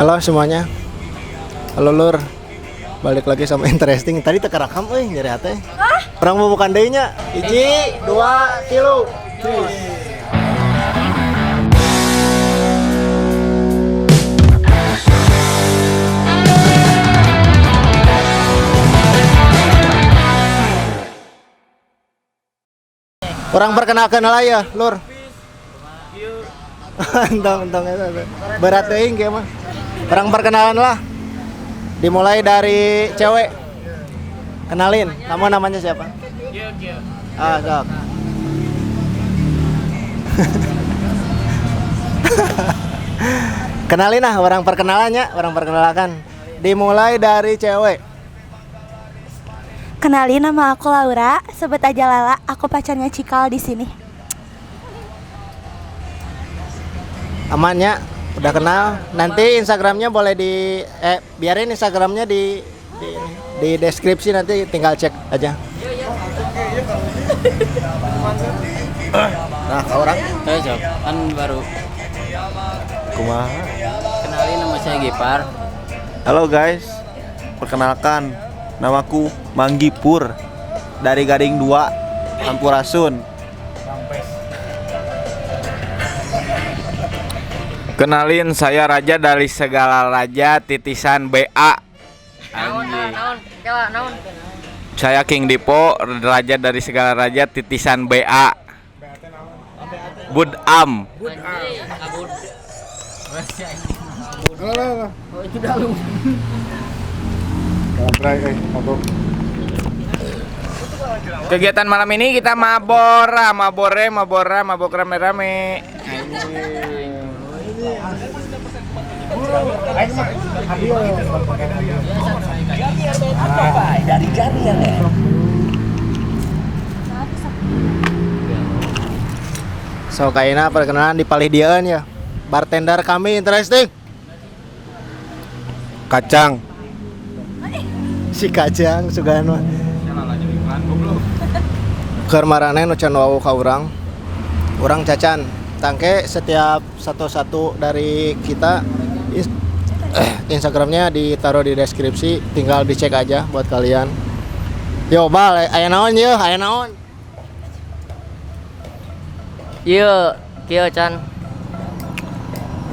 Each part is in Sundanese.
Halo semuanya. Halo Lur. Balik lagi sama Interesting. Tadi teu karekam euy nyeri hate. Urang mau bukan deui nya. 1, 2, 3. Urang perkenalkan lah ya, Lur. Entong, entong eta teh. Berat teuing kieu mah. Urang perkenalan lah. Dimulai dari cewek. Kenalin, kamu namanya siapa? Ah, sok. Kenalin lah, orang perkenalannya, orang perkenalkan. Dimulai dari cewek. Kenalin, nama aku Laura, sebut aja Lala. Aku pacarnya Cikal di sini. Amannya, udah kenal. Nanti Instagramnya boleh di biarin Instagramnya di deskripsi, nanti tinggal cek aja. Nah, ke orang. Ayo sok, kan baru. Kumaha? Kenalin, nama saya Gipar. Halo guys, perkenalkan namaku Manggi Pur dari Gading 2, Sampurasun. Kenalin, saya Raja dari segala raja titisan BA. Anjing. Saya King Dipo, raja dari segala raja titisan BA. Budam. Kegiatan malam ini kita mabora, mabore, mabora, mabok rame-rame. So kayaknya perkenalan di palih dieun ya. Bartender kami Interesting. Kacang. Si Kacang sugan mah. Keur maraneh nu can wawuh ka urang. Urang cacan. Tangke setiap satu-satu dari kita Instagramnya ditaruh di deskripsi, tinggal dicek aja buat kalian. Yo bal, aya naon yeuh, aya naon? Iya, kieu Chan.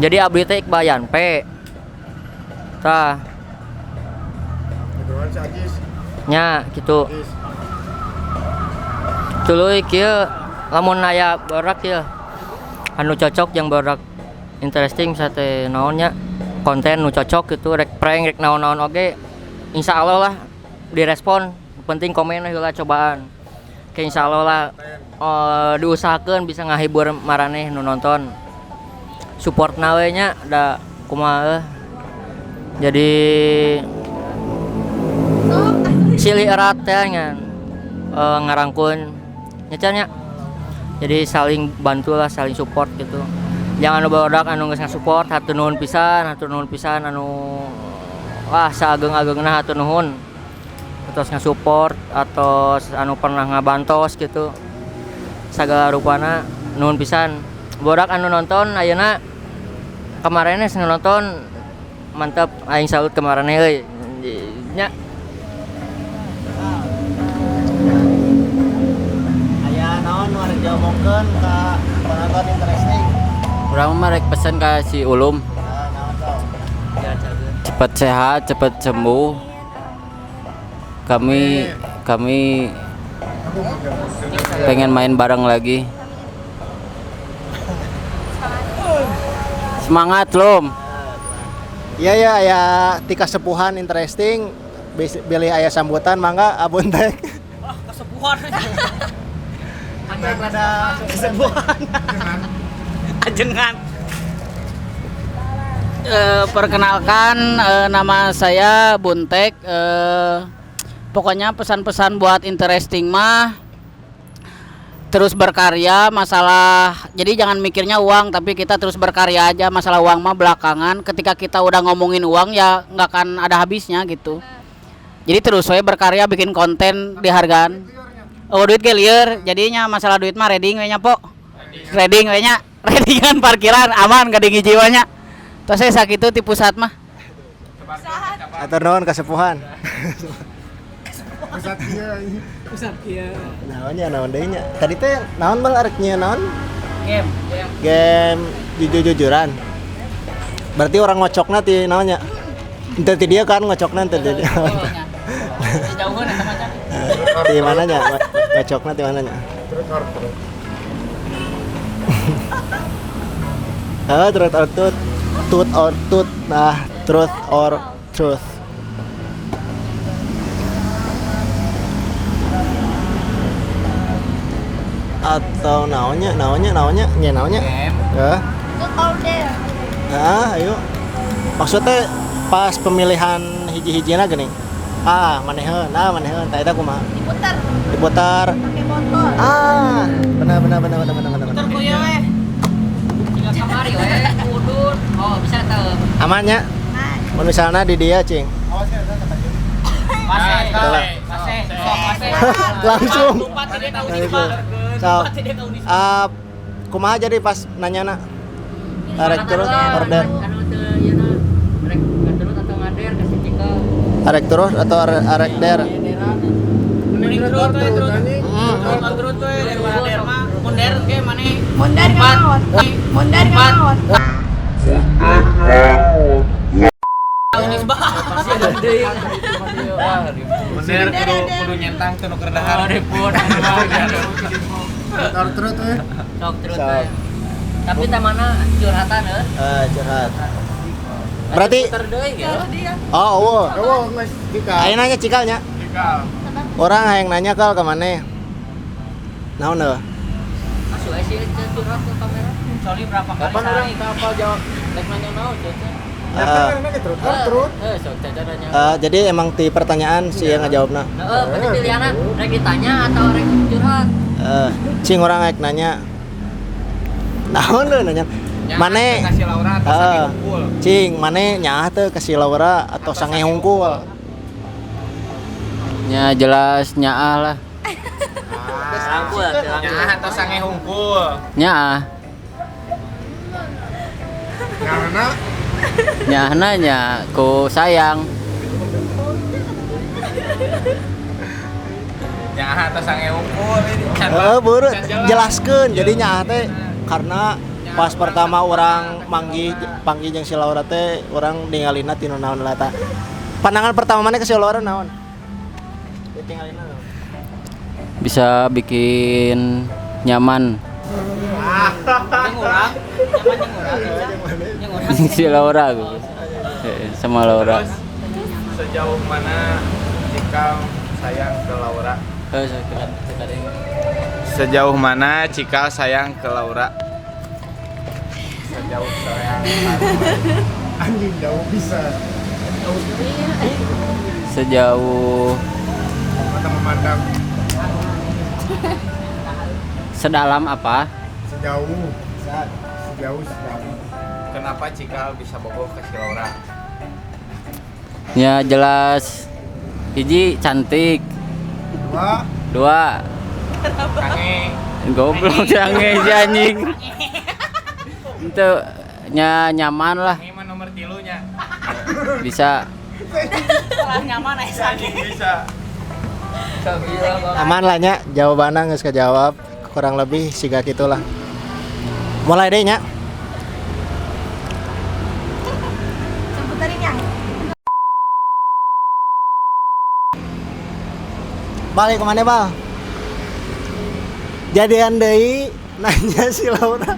Jadi abdi teh Iqbal P. Tah. Nya gitu. Tuluy kieu lamun aya borak ieu. Anu cocok yang borak Interesting sate naonnya konten nu cocok gitu, rek prank rek naon-naon oge insya Allah lah direspon, penting komen heula cobaan. Oke, insya Allah lah diusahakan bisa ngahibur maraneh nu nonton, support nawe nya da kumaha jadi silih erat teh ngan ngarangkun nya, jadi saling bantu lah, saling support gitu. Jangan nu barudak anu geus ngasupport, hatur nuhun pisan, hatur nuhun pisan anu wah saageng-agengna hatur nuhun terus ngasupport atau anu pernah ngabantos gitu, sagala rupana nuhun pisan. Bodak anu nonton ayeuna kemarin geus nonton mantap, aing salut kemarin euy nya. Aya naon nu arek diomongkeun ka penonton Interesting? Urang mah rek pesen ka si Ulum. Nah, naon sok? Cepat sehat, cepat sembuh. Kami pengen main bareng lagi. Semangat, Lum. Iya ya, aya tika sepuhan Interesting, bilih aya sambutan mangga Abuntek. Wah, kesepuhan. Ada Kesepuhan. Ajengan. Perkenalkan nama saya Buntek. Pokoknya pesan-pesan buat Interesting mah terus berkarya, masalah jadi jangan mikirnya uang, tapi kita terus berkarya aja, masalah uang mah belakangan. Ketika kita udah ngomongin uang ya nggak akan ada habisnya gitu. Jadi terus saya berkarya, bikin konten dihargaan. Oh, duit ge lieur, jadinya masalah duit mah reading we nya, po. Reading we nya, readingan parkiran aman gading jiwanya. Tos saya sakitu ti pusat mah. Atur nuhun kasepuhan. Pusat kieu. Pusat kieu. Naonnya naon deui nya. Tadi teh naon bal arek nyieun naon? Game. Game jujur-jujuran. Berarti orang ngocokna ti naonnya? Ente ti dia kan ngocokna ente ti dia. Jauheun eta mah. Ti mananya? Ngocokna ti mananya? Truth or truth. Ah, truth or truth. Truth or truth. Nah, truth or truth. Atau naonnya, naonnya, naonnya, nya naonnya. Ya. Truth or dare. Nah, ayo. Maksudnya pas pemilihan hiji-hijina gini. Ah, maneheun, ah maneheun, tah eta kumaha? Diputar Diputar. pakai botol. Ah, benar benar benar benar benar benar. Putar kuya we. Jika kamari we kudun. Oh, bisa teu. Amannya? Mun misalnya di dia, cing. Pase, pase, sok pase. Langsung. Lupa tidak tahu Unisba. So, Lupa tidak tahu Unisba. Kumaha jadi pas nanyana? Arek terus order. Anu teu ieu na. Rek terus atau ngader ka si Cikal. Arek terus atau arek der? Mending terus we, terus. Terus terus we daripada der mah. Mun der ge maneh Mondar naon? Mondar naon? Unisba. Bener kudu kudu nyentang teu nu keur dahar. Ribut. Truth or truth we. Sok terus Sok. we. Tapi tamana curhatan heuh. Eh, curhat. Berarti Puter deui ya. oh, oh. Oh, geus dika. Ayo nanya cikalnya. Cikal. Orang hayang nanya kal ke mana? Naon eueuh? Masuk we sih curhat ke kamera. Soli berapa kali Kapan orang sehari? teu apal jawab rek nanya naon Caca? Eh, Truth or truth. Heuh, sok Caca nanya. Jadi emang ti pertanyaan sih yang ngajawabna. Heeh, berarti pilihanna rek ditanya atau rek curhat. Cing orang hayang nanya. Naon eueuh nanya? Mane kasih Laura atau Heeh. sange hungkul. Cing, mane nyaah teu ke si Laura atau sange hungkul? Ya jelas nyaah lah. Rangkul, rangkul. Nyaah atau sange hungkul. Nyaah. Karena Nyaahna nya ku sayang. Nyaah atau sange hungkul ini. Heeh, beureut Can jelas. jelaskeun. Jadi nyaah teh karena pas pertama orang manggih panggih jeung si Laura teh orang ningalina tinu naon lah ta. Pandangan pertama mana ke si Laura naon? Ditinggalina naon? Bisa bikin nyaman. Si Laura gitu. Sama Laura. Terus sejauh mana Cikal sayang ke Laura? Sejauh mana Cikal sayang ke Laura? Sejauh sayang. anjing jauh bisa. Sejauh Mata memandang sedalam apa? sejauh. Sejauh sedalam. Kenapa Cikal bisa bogoh ke si Laura? Ya jelas hiji cantik, Dua, dua Sange. goblok sange si anjing. Itu nya nyaman lah Sange mah nomor tilunya. bisa. Anjing bisa. Aman lah nya, jawabanna geus kajawab kurang lebih siga gitulah. Mulai deh nya. Seputerin yang. Balik kemana bal? Jadian deui nanya si Laura.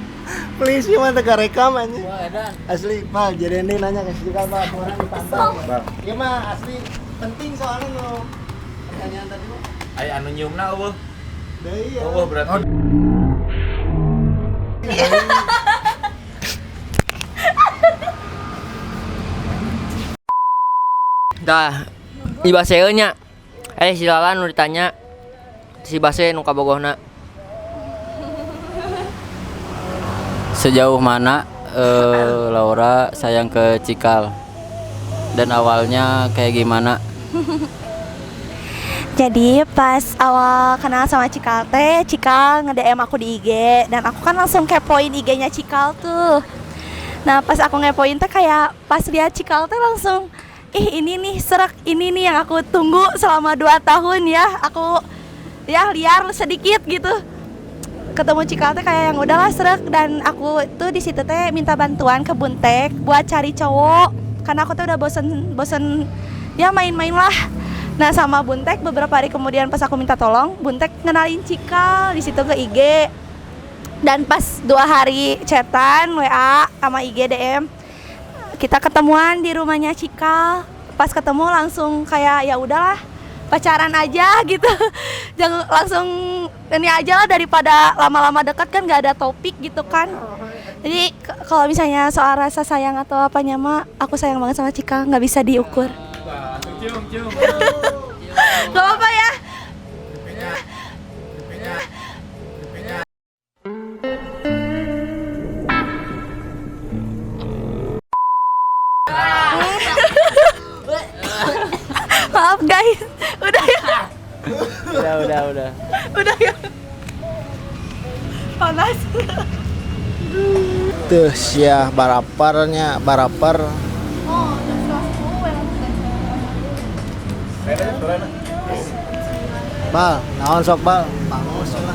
Please ieu mah teu karekam anjing. Asli, Bal, jadian deui nanya ke si Cikal, Bal, orang ditantang. Ieu mah asli penting soalnya nu pertanyaan tadi mah. Ai anu nyiumna eueuh. Deui ya. Eueuh berarti. Tah, di baseun nya. Eh si Lala nu ditanya si Base nu kabogohna. Sejauh mana Laura sayang ke Cikal? Dan awalnya kayak gimana? Jadi pas awal kenal sama Cikal teh, Cikal nge-DM aku di IG dan aku kan langsung kepoin IG-nya Cikal tuh. Nah pas aku ngepoin teh kayak pas lihat Cikal teh langsung ih ini nih serak, ini nih yang aku tunggu selama 2 tahun ya. Aku ya liar sedikit gitu. Ketemu Cikal teh kayak yang udahlah serak, dan aku tuh di situ teh minta bantuan ke Buntek buat cari cowok karena aku tuh udah bosen ya main-main lah. Nah sama Buntek beberapa hari kemudian pas aku minta tolong, Buntek ngenalin Cikal di situ ke IG. Dan pas 2 hari chatan WA sama IG DM, kita ketemuan di rumahnya Cikal. Pas ketemu langsung kayak ya udahlah pacaran aja gitu. Jangan langsung ini aja lah, daripada lama-lama dekat kan nggak ada topik gitu kan. Jadi kalau misalnya soal rasa sayang atau apanya mah, aku sayang banget sama Cikal, nggak bisa diukur. Gak apa-apa ya. Maaf guys, udah ya. Udah. Udah ya. Panas. Tuh sia baraparnya, barapar. Oh, jam 9.30 Bal, naon sok bal? Bangus lah.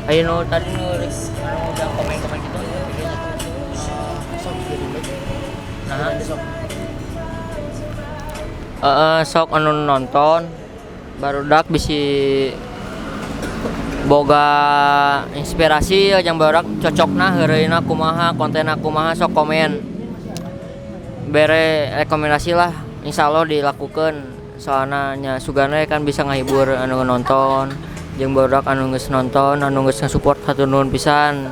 Ayo nu tadi nu udah komen-komen gitu. Sok jadi baik. Nah, sok. Sok anu nonton barudak bisi boga inspirasi ya jang barudak cocokna heureuyna kumaha kontenna kumaha sok komen bere rekomendasi lah, insyaallah dilakukan soalna nya sugana kan bisa ngahibur anu nonton jeung barudak anu geus nonton anu geus ngasupport hatur nuhun pisan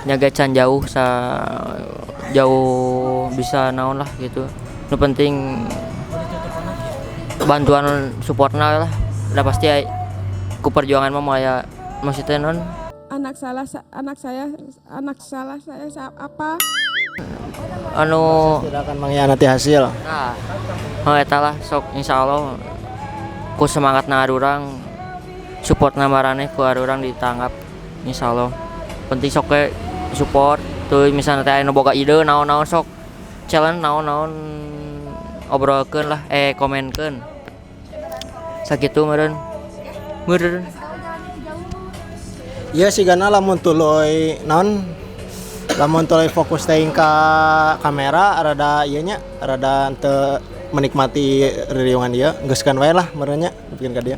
nya ge can jauh sa jauh bisa naon lah gitu. Nu penting bantuan supportna lah udah pasti ku perjuangan mah moal maksudnya non anak salah saya apa anu tidak akan mengkhianati hasil. Nah, oh eta lah sok insyaallah ku semangatna arurang supportna maraneh ku arurang ditanggap insyaallah. Penting sok we support tuh misalnya teh anu boga ide naon-naon sok challenge naon-naon obrolkeun lah komenkeun. Sakitu meureun. Meureun. Iya sih gana lamun tuluy naon lamun tuluy fokus teh ka kamera rada ieu nya rada teu menikmati ririungan ieu geuskeun wae lah meureun nya bikin ka dieu.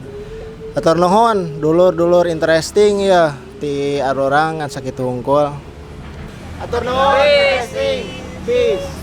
Atur nuhun dulur-dulur interesting ya ti arurang ngan sakitu hungkul. Atur nuhun interesting. Peace.